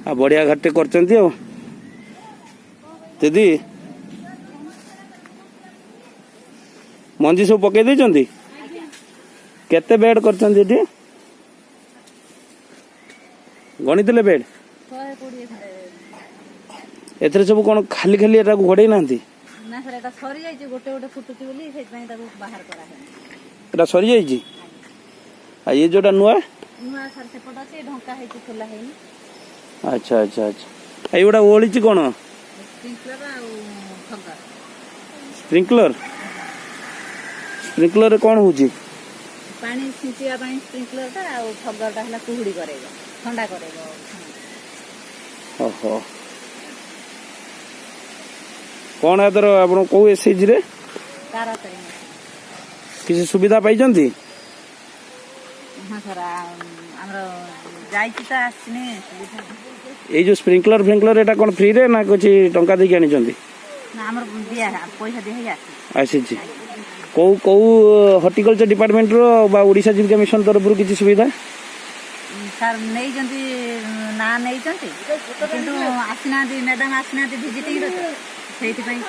ଆଉ ବଢ଼ିଆ ଘରଟେ କରିଛନ୍ତି। ଆଉ ଦିଦି, ମଞ୍ଜି ସବୁ ପକେଇ ଦେଇଛନ୍ତି। କେତେ ବେଡ୍ କରିଛନ୍ତି ଏଠି? ଗଣିଥିଲେ ବେଡ୍? 120 ଖଣ୍ଡେ। ଏଥିରେ ସବୁ କ'ଣ ଖାଲି ଖାଲି, ଏଟାକୁ ଘୋଡ଼େଇ ନାହାନ୍ତି? ନା ସାର୍, ଏଟା ସରିଯାଇଛି। ଗୋଟେ ଗୋଟେ ଫୁଟୁଛି ବୋଲି ସେଇଥିପାଇଁ ତାକୁ ବାହାର କରାହେଇନି। ଏଟା ସରିଯାଇଛି। ଆଉ ଇଏ ଯୋଉଟା ନୂଆ? ନୂଆ ସାର୍ ସେପଟ ଅଛି, ଢଙ୍କା ହେଇଛି, ଖୋଲା ହେଇନି। ଆଚ୍ଛା, ଏଇଗୁଡ଼ା ଓହଳିଛି କ'ଣ? ସ୍ପ୍ରିଙ୍କଲର ଆଉ ଫଗର। ସ୍ପ୍ରିଙ୍କଲର। ସ୍ପ୍ରିଙ୍କଲରରେ କ'ଣ ହେଉଛି? ପାଣି ଛିଞ୍ଚିବା ପାଇଁ ସ୍ପ୍ରିଙ୍କଲରଟା, ଆଉ ଫଗରଟା ହେଲା କୁହୁଡ଼ି କରେଇବ, ଥଣ୍ଡା କରେଇବ। ଓହୋ, କ'ଣ ଏଥର ଆପଣ କୋଉ ଏସ୍ଏଚଜିରେ? ତାରା ତାରିଣୀ। କିଛି ସୁବିଧା ପାଇଛନ୍ତି? ହଁ ସାର୍, ଆମର ଯାଇଛି ତ, ଆସିନି ସୁବିଧା। ଏଇ ଯୋଉ ସ୍ପ୍ରିଙ୍କଲର ଫ୍ରିଙ୍କଲର, ଏଇଟା କ'ଣ ଫ୍ରିରେ ନା କିଛି ଟଙ୍କା ଦେଇକି ଆଣିଛନ୍ତି? ନା, ଆମର ଦିଆ ପଇସା ଦିଆ ହେଇକି ଆସିଛି। ଆସିଛି। କୋଉ କୋଉ ହର୍ଟିକଲଚର ଡିପାର୍ଟମେଣ୍ଟର ବା ଓଡ଼ିଶା ଜୀବିକା ମିଶନ ତରଫରୁ କିଛି ସୁବିଧା? ସାର୍ ନେଇଛନ୍ତି, ନାଁ ନେଇଛନ୍ତି, କିନ୍ତୁ ଆସିନାହାନ୍ତି। ମ୍ୟାଡ଼ାମ ଆସିନାହାନ୍ତି ଭିଜିଟିଂରେ ତ, ସେଇଥିପାଇଁ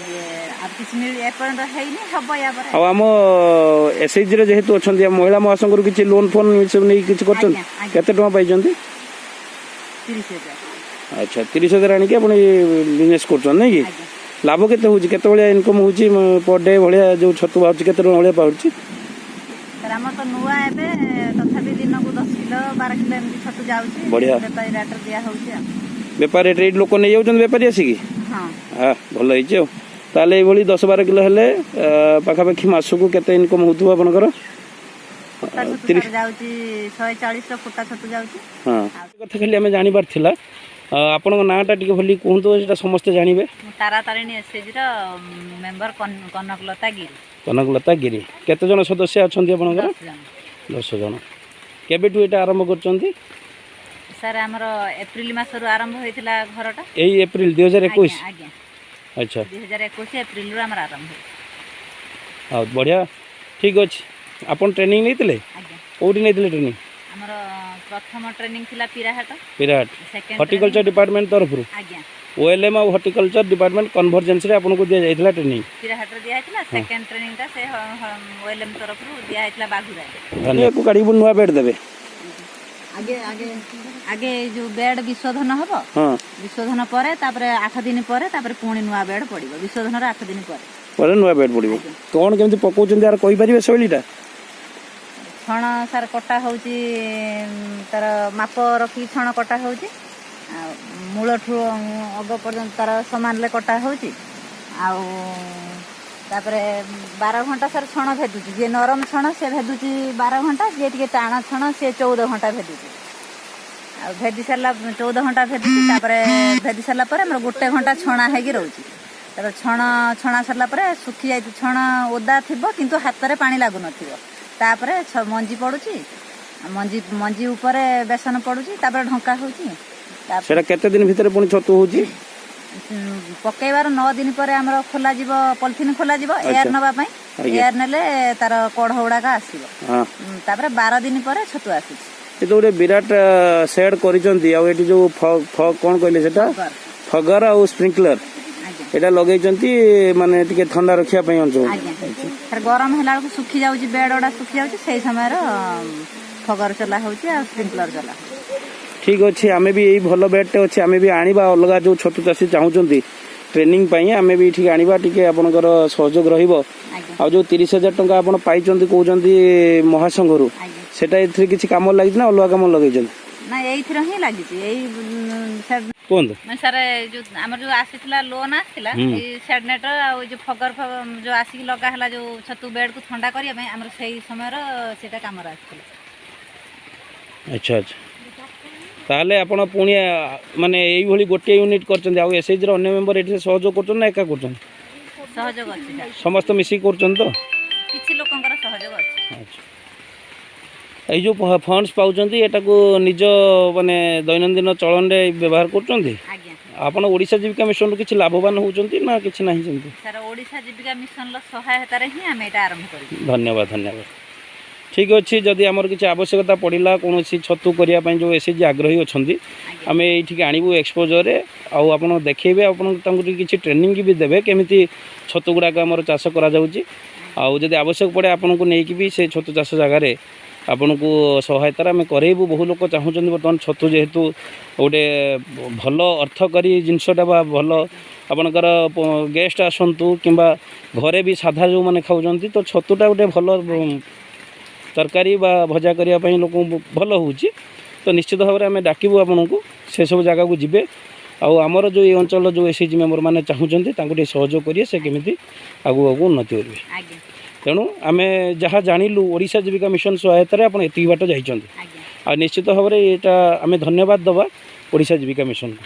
ଇଏ ଆଉ କିଛି ମିଳି ଏପର୍ଯ୍ୟନ୍ତ ହେଇନି, ହବ ୟା ପରେ। ଆଉ ଆମ ଏସ୍ଏଚଜିରେ ଯେହେତୁ ଅଛନ୍ତି, ଆମ ମହିଳା ମହାସଂଘରୁ କିଛି ଲୋନ୍ ଫୋନ୍ ସବୁ ନେଇକି କିଛି କରିଛନ୍ତି? ଆଜ୍ଞା। କେତେ ଟଙ୍କା ପାଇଛନ୍ତି? 30,000। ଆଚ୍ଛା, 30,000 ଆଣିକି ଆପଣ ବିଜନେସ୍ କରୁଛନ୍ତି, ନାଇଁ କି? ଆଜ୍ଞା। ଲାଭ କେତେ ହେଉଛି? କେତେ ଭଳିଆ ଇନକମ୍ ହେଉଛି ପର ଡେ ଭଳିଆ? ଯୋଉ ଛତୁ ବାହାରୁଛି, କେତେ ଟଙ୍କା ଭଳିଆ ବାହାରୁଛି? ସାର୍, ଆମର ତ ନୂଆ ଏବେ, ତଥାପି ଦିନକୁ 10 କିଲୋ 12 କିଲୋ ଏମିତି ଛତୁ ଯାଉଛି। ବଢିଆ। ବେପାରୀ ରେଟ୍ରେ ଦିଆ ହଉଛି ଆଉ। ବେପାର ରେଟ୍ ଏଇଠି ଲୋକ ନେଇଯାଉଛନ୍ତି, ବେପାରୀ ଆସିକି? ହଁ। ହଁ, ଭଲ ହେଇଛି। ଆଉ ତାହେଲେ ଏଇଭଳି 10-12 କିଲୋ ହେଲେ ପାଖାପାଖି ମାସକୁ କେତେ ଇନକମ୍ ହେଉଥିବ ଆପଣଙ୍କର? ଫୁଟା ଛତୁ 30 ସାର୍ ଯାଉଛି, 140ର ଫୁଟା ଛତୁ ଯାଉଛି। ହଁ, କଥା ଖାଲି ଆମେ ଜାଣିବାର ଥିଲା। ଆପଣଙ୍କ ନାଁଟା ଟିକେ ଭଲି କୁହନ୍ତୁ, ସେଟା ସମସ୍ତେ ଜାଣିବେ। ମୁଁ ତାରା ତାରିଣୀ ଏସ୍ଏଚଜିର ମେମ୍ବର କନକଲତା ଗିରି। କନକଲତା ଗିରି। କେତେ ଜଣ ସଦସ୍ୟ ଅଛନ୍ତି ଆପଣଙ୍କର? 10 ଜଣ। 10 ଜଣ। କେବେଠୁ ଏଇଟା ଆରମ୍ଭ କରିଛନ୍ତି? ସାର୍, ଆମର ଏପ୍ରିଲ ମାସରୁ ଆରମ୍ଭ ହେଇଥିଲା ଘରଟା। ଏଇ ଏପ୍ରିଲ 2021? ଆଜ୍ଞା। ଆଚ୍ଛା। 2021 ଏପ୍ରିଲରୁ ଆମର ଆରମ୍ଭ ହେଇଛି। ଆଉ ବଢ଼ିଆ, ଠିକ୍ ଅଛି। ଆପଣ ଟ୍ରେନିଂ ନେଇଥିଲେ? ଆଜ୍ଞା। କେଉଁଠି ନେଇଥିଲେ ଟ୍ରେନିଂ? ଆମର ପ୍ରଥମ ଟ୍ରେନିଂ ଥିଲା ପିରାହାଟ। ବିରାଟ। ସେକେଣ୍ଡ ହର୍ଟିକଲଚର ଡିପାର୍ଟମେଣ୍ଟ ତରଫରୁ? ଆଜ୍ଞା। ଓଏଲ୍ଏମ୍ ଆଉ ହର୍ଟିକଲଚର ଡିପାର୍ଟମେଣ୍ଟ କନଭର୍ଜେନ୍ସରେ ଆପଣଙ୍କୁ ଦିଆଯାଇଥିଲା ଟ୍ରେନିଂ? ପିରାହାଟରେ ଦିଆହେଇଥିଲା। ସେକେଣ୍ଡ ଟ୍ରେନିଂଟା ସେ ଓଏଲ୍ଏମ୍ ତରଫରୁ ଦିଆହେଇଥିଲା ବାଘୁରାରେ। ଧନ୍ୟବାଦ। କାଢ଼ିକି ପୁଣି ନୂଆ ବେଡ୍ ଦେବେ? ଆଗେ ଏଇ ଯୋଉ ବେଡ୍ ବିଶୋଧନ ହବ। ବିଶୋଧନ ପରେ, ତାପରେ 8 ଦିନ ପରେ, ତାପରେ ପୁଣି ନୂଆ ବେଡ୍ ପଡିବ, ବିଶୋଧନର 8 ଦିନ ପରେ। ପରେ ନୂଆ ବେଡ୍ ପଡ଼ିବ। କ'ଣ କେମିତି ପକଉଛନ୍ତି ଆର କହିପାରିବେ ଶୈଳୀଟା? ଛଣ ସାର୍ କଟା ହଉଛି, ତାର ମାପ ରଖିକି ଛଣ କଟା ହଉଛି, ଆଉ ମୂଳଠୁ ଅଗ ପର୍ଯ୍ୟନ୍ତ ତାର ସମାନରେ କଟା ହଉଛି। ଆଉ ତାପରେ 12 ଘଣ୍ଟା ସାର୍ ଛଣ ଭେଦୁଛି। ଯିଏ ନରମ ଛଣ ସେ ଭେଦୁଛି 12 ଘଣ୍ଟା, ଯିଏ ଟିକେ ଟାଣ ଛଣ ସେ 14 ଘଣ୍ଟା ଭେଦୁଛି। ଆଉ ଭେଦି ସାରିଲା, 14 ଘଣ୍ଟା ଭେଦୁଛି, ତାପରେ ଭେଦି ସାରିଲା ପରେ ଆମର ଗୋଟେ ଘଣ୍ଟା ଛଣା ହେଇକି ରହୁଛି। ତାପରେ ଛଣ ଛଣା ସରିଲା ପରେ ଶୁଖି ଯାଇଛି, ଛଣ ଓଦା ଥିବ କିନ୍ତୁ ହାତରେ ପାଣି ଲାଗୁନଥିବ। ତାପରେ ମଞ୍ଜି ପଡୁଛି, ମଞ୍ଜି ମଞ୍ଜି ଉପରେ ବେସନ ପଡୁଛି, ତାପରେ ଢଙ୍କା ହଉଛି, ତାପରେ ସେଇଟା କେତେ ଦିନ ଭିତରେ ପୁଣି ଛତୁ ହେଉଛି? ପକେଇବାର 9 ଦିନ ପରେ ଆମର ଖୋଲାଯିବ, ପଲିଥିନ ଖୋଲାଯିବ ଏୟାର ନବା ପାଇଁ। ଏୟାର ନେଲେ ତାର କଢ଼ ଗୁଡାକ ଆସିବ। ତାପରେ 12 ଦିନ ପରେ ଛତୁ ଆସୁଛି। ଏ ତ ଗୋଟେ ବିରାଟ ସେଡ୍ କରିଛନ୍ତି। ଆଉ ଏଠି ଯୋଉ କ'ଣ କହିଲେ ସେଟା? ଫଗର। ଫଗର ଆଉ ସ୍ପ୍ରିଙ୍କଲର। ଆଜ୍ଞା। ଏଇଟା ଲଗେଇଛନ୍ତି ମାନେ ଟିକେ ଥଣ୍ଡା ରଖିବା ପାଇଁ ଅଞ୍ଚଳ? ଆଜ୍ଞା ସାର୍, ଗରମ ହେଲା ବେଳକୁ ଶୁଖି ଯାଉଛି, ବେଡ ଗୁଡା ଶୁଖି ଯାଉଛି, ସେଇ ସମୟର ଫଗର ଚଲା ହଉଛି ଆଉ ସ୍ପ୍ରିଙ୍କଲର ଚଲା ହଉଛି। ଠିକ୍ ଅଛି। ଆମେ ବି ଏଇ ଭଲ ବେଡ୍ଟେ ଅଛି, ଆମେ ବି ଆଣିବା। ଅଲଗା ଯୋଉ ଛତୁ ଚାଷୀ ଚାହୁଁଛନ୍ତି ଟ୍ରେନିଂ ପାଇଁ, ଆମେ ବି ଏଠିକି ଆଣିବା। ଟିକେ ଆପଣଙ୍କର ସହଯୋଗ ରହିବ। ଆଜ୍ଞା। ଆଉ ଯୋଉ 30,000 ଟଙ୍କା ଆପଣ ପାଇଛନ୍ତି କହୁଛନ୍ତି ମହାସଂଘରୁ, ଆଜ୍ଞା। ସେଟା ଏଥିରେ କିଛି କାମ ଲାଗିଛି ନା ଅଲଗା କାମ ଲଗେଇଛନ୍ତି? ନା, ଏଇଥିରେ ହିଁ ଲାଗିଛି ଏଇ ସାର୍। କୁହନ୍ତୁ। ମାନେ ସାର୍, ଯୋଉ ଆମର ଯୋଉ ଆସିଥିଲା ଲୋନ୍ ଆସିଥିଲା, ଏଇ ସେଡନେଟ୍ ଆଉ ଏଇ ଯୋଉ ଫଗର ଫଗର ଯୋଉ ଆସିକି ଲଗା ହେଲା, ଯୋଉ ଛତୁ ବେଡକୁ ଥଣ୍ଡା କରିବା ପାଇଁ, ଆମର ସେଇ ସମୟର ସେଇଟା କାମରେ ଆସିଥିଲା। ଆଚ୍ଛା, ତାହେଲେ ଆପଣ ପୁଣି ମାନେ ଏଇଭଳି ଗୋଟିଏ ୟୁନିଟ୍ କରିଛନ୍ତି, ଆଉ ଏସ୍ଏଚଜିର ଅନ୍ୟ ମେମ୍ବର ଏଠି ସହଯୋଗ କରୁଛନ୍ତି ନା ଏକା କରୁଛନ୍ତି? ସହଯୋଗ ଅଛି ସାର୍। ସମସ୍ତେ ମିଶିକି କରୁଛନ୍ତି ତ? କିଛି ଲୋକଙ୍କର ସହଯୋଗ ଅଛି। ଆଚ୍ଛା, ଏଇ ଯେଉଁ ଫଣ୍ଡସ୍ ପାଉଛନ୍ତି, ଏଟାକୁ ନିଜ ମାନେ ଦୈନନ୍ଦିନ ଚଳନରେ ବ୍ୟବହାର କରୁଛନ୍ତି? ଆଜ୍ଞା। ଆପଣ ଓଡ଼ିଶା ଜୀବିକା ମିଶନରୁ କିଛି ଲାଭବାନ ହେଉଛନ୍ତି ନା କିଛି ନାହିଁ ସେମିତି? ସାର୍, ଓଡ଼ିଶା ଜୀବିକା ମିଶନର ସହାୟତାରେ ହିଁ ଆମେ ଏଇଟା ଆରମ୍ଭ କରିଛୁ। ଧନ୍ୟବାଦ, ଧନ୍ୟବାଦ। ଠିକ୍ ଅଛି, ଯଦି ଆମର କିଛି ଆବଶ୍ୟକତା ପଡ଼ିଲା କୌଣସି ଛତୁ କରିବା ପାଇଁ, ଯେଉଁ ଏସ୍ ଏଚ୍ ଜି ଆଗ୍ରହୀ ଅଛନ୍ତି, ଆମେ ଏଇଠିକି ଆଣିବୁ ଏକ୍ସପୋଜରରେ ଆଉ ଆପଣ ଦେଖେଇବେ, ଆପଣ ତାଙ୍କୁ ଟିକେ କିଛି ଟ୍ରେନିଂ ବି ଦେବେ କେମିତି ଛତୁ ଗୁଡ଼ାକ ଆମର ଚାଷ କରାଯାଉଛି। ଆଉ ଯଦି ଆବଶ୍ୟକ ପଡ଼େ, ଆପଣଙ୍କୁ ନେଇକି ବି ସେ ଛତୁ ଚାଷ ଜାଗାରେ ଆପଣଙ୍କୁ ସହାୟତାରେ ଆମେ କରେଇବୁ। ବହୁ ଲୋକ ଚାହୁଁଛନ୍ତି ବର୍ତ୍ତମାନ ଛତୁ ଯେହେତୁ ଗୋଟେ ଭଲ ଅର୍ଥକରୀ ଜିନିଷଟା ବା ଭଲ ଆପଣଙ୍କର ଗେଷ୍ଟ ଆସନ୍ତୁ କିମ୍ବା ଘରେ ବି ସାଧା ଯେଉଁମାନେ ଖାଉଛନ୍ତି, ତ ଛତୁଟା ଗୋଟେ ଭଲ ତରକାରୀ ବା ଭଜା କରିବା ପାଇଁ ଲୋକଙ୍କୁ ଭଲ ହେଉଛି। ତ ନିଶ୍ଚିତ ଭାବରେ ଆମେ ଡାକିବୁ ଆପଣଙ୍କୁ, ସେସବୁ ଜାଗାକୁ ଯିବେ ଆଉ ଆମର ଯେଉଁ ଏଇ ଅଞ୍ଚଳର ଯେଉଁ ଏସ୍ ଏଚ୍ ଜି ମେମ୍ବର ମାନେ ଚାହୁଁଛନ୍ତି, ତାଙ୍କୁ ଟିକେ ସହଯୋଗ କରିବେ, ସେ କେମିତି ଆଗକୁ ଆଗକୁ ଉନ୍ନତି କରିବେ। ତେଣୁ ଆମେ ଯାହା ଜାଣିଲୁ, ଓଡ଼ିଶା ଜୀବିକା ମିଶନ ସହାୟତାରେ ଆପଣ ଏତିକି ବାଟ ଯାଇଛନ୍ତି। ଆଉ ନିଶ୍ଚିତ ଭାବରେ ଏଇଟା ଆମେ ଧନ୍ୟବାଦ ଦେବା ଓଡ଼ିଶା ଜୀବିକା ମିଶନକୁ।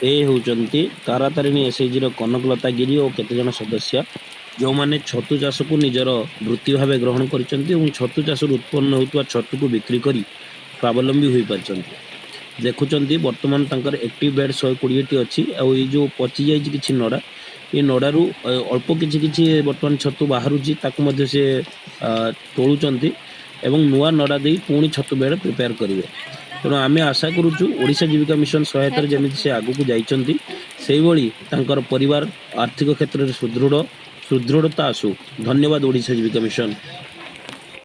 ଏ ହେଉଛନ୍ତି ତାରାତାରିଣୀ ଏସ୍ଏଚ୍ଜିର କନକଲତା ଗିରି ଓ କେତେଜଣ ସଦସ୍ୟ, ଯେଉଁମାନେ ଛତୁ ଚାଷକୁ ନିଜର ବୃତ୍ତି ଭାବେ ଗ୍ରହଣ କରିଛନ୍ତି ଏବଂ ଛତୁ ଚାଷରୁ ଉତ୍ପନ୍ନ ହେଉଥିବା ଛତୁକୁ ବିକ୍ରି କରି ସ୍ୱାବଲମ୍ବୀ ହୋଇପାରିଛନ୍ତି। ଦେଖୁଛନ୍ତି, ବର୍ତ୍ତମାନ ତାଙ୍କର ଆକ୍ଟିଭ୍ ବେଡ୍ 120ଟି ଅଛି। ଆଉ ଏଇ ଯେଉଁ ପଚି ଯାଇଛି କିଛି ନଡ଼ା, ଏ ନଡ଼ାରୁ ଅଳ୍ପ କିଛି କିଛି ବର୍ତ୍ତମାନ ଛତୁ ବାହାରୁଛି, ତାକୁ ମଧ୍ୟ ସେ ତୋଳୁଛନ୍ତି ଏବଂ ନୂଆ ନଡ଼ା ଦେଇ ପୁଣି ଛତୁ ବେଡ୍ ପ୍ରିପେୟାର କରିବେ। ତେଣୁ ଆମେ ଆଶା କରୁଛୁ, ଓଡ଼ିଶା ଜୀବିକା ମିଶନ ସହାୟତାରେ ଯେମିତି ସେ ଆଗକୁ ଯାଇଛନ୍ତି, ସେଇଭଳି ତାଙ୍କର ପରିବାର ଆର୍ଥିକ କ୍ଷେତ୍ରରେ ସୁଦୃଢ଼ତା ଆସୁ। ଧନ୍ୟବାଦ ଓଡ଼ିଶା ଜୀବିକା ମିଶନ।